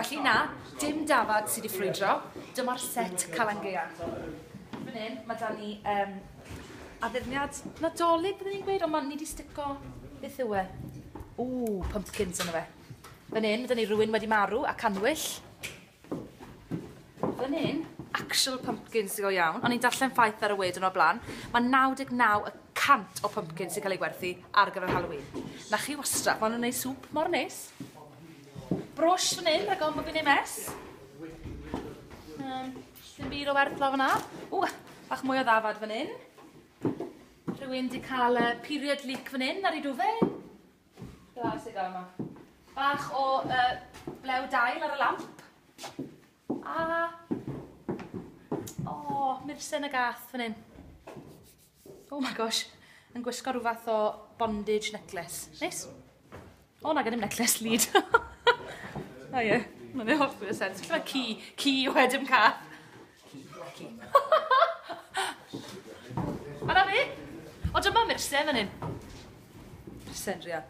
Felly na, dim dafad sydd wedi ffrwydro. Dyma'r set Calan Gaeaf. Fan hyn, mae da ni addurniad Nadolig, byddwn ni'n gweud, ond ni wedi stico, beth yw e? Ww, pumpkins yna fe. Fan hyn, mae da ni rhywun wedi marw a canwyll. Fan hyn, actual pumpkins go iawn. O'n i'n darllen ffaith ar y wedyn o'r blaen. Mae 99% o pumpkins sy'n cael ei gwerthu ar gyfer Halloween. Na chi wastraff, maen nhw'n gwneud sŵp mor neis. Brwsh fan hyn, rhag ofn bod fi'n neud mess. Dim byd o werth lawr fan'na. Ww, bach mwy o ddafad fan hyn. Rhywun di cael period leak fan hyn ar ei dwfe. Be arall sydd gael yma? Bach o blew dail ar y lamp. A, o, oh, mursen y gath fan hyn. Oh my gosh, yn gwisgo rhyw fath o bondage necklace. Neis? O, na, gen i'm necklace lead. O ie, mae'n ei holl fwy o sens. Felly mae ci, ci yw e, dim cath. Ci. A na fi. O, dyma mursen fan hyn. Mursen, dria.